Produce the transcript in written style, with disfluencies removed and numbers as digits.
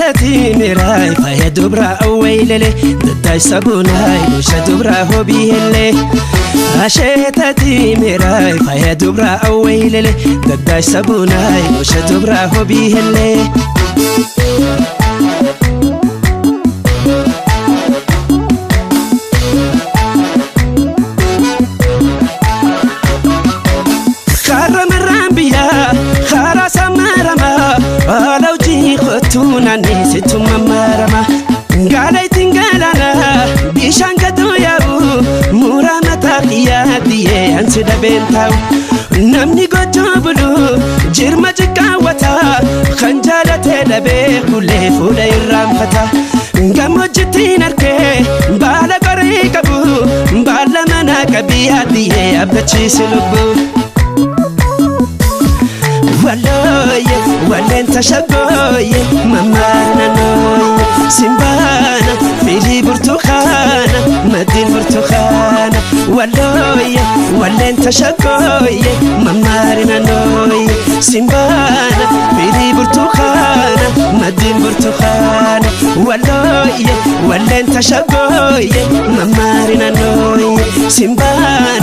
Asheetati mirai faya dubra awwaylele daddaay sabunaay lusha dubra hobii hellee. Asheetati mirai faya dubra awwaylele daddaay sabunaay lusha dubra hobii hellee. Karaa marraan biyyaa karaa samaramaa haala hojii kottuu naannee situ mammarama. Gaala ittiin galaana bishaan gadoo yaa'u muraa mataa kiyyaa diyyee ansi dhabeen taa'u. Namni gochuu bulu jirma jiqqaawwata kan jaalatee dhabee kulee fuula irraanfata. Gammoojjittiin arkee baala qoree qabu baala manaa qabii adiyyee abdachiise lubbuu. Walooye walleen tashaggooye mammaarnanooye simbaana firii burtukaana maddiin burtukaana. Walooye walleen tashaggooye mammaarnanooye simbaana firii burtukaana maddiin burtukaana. Walooye walleen tashaggooye mammaarnanooye simbaana.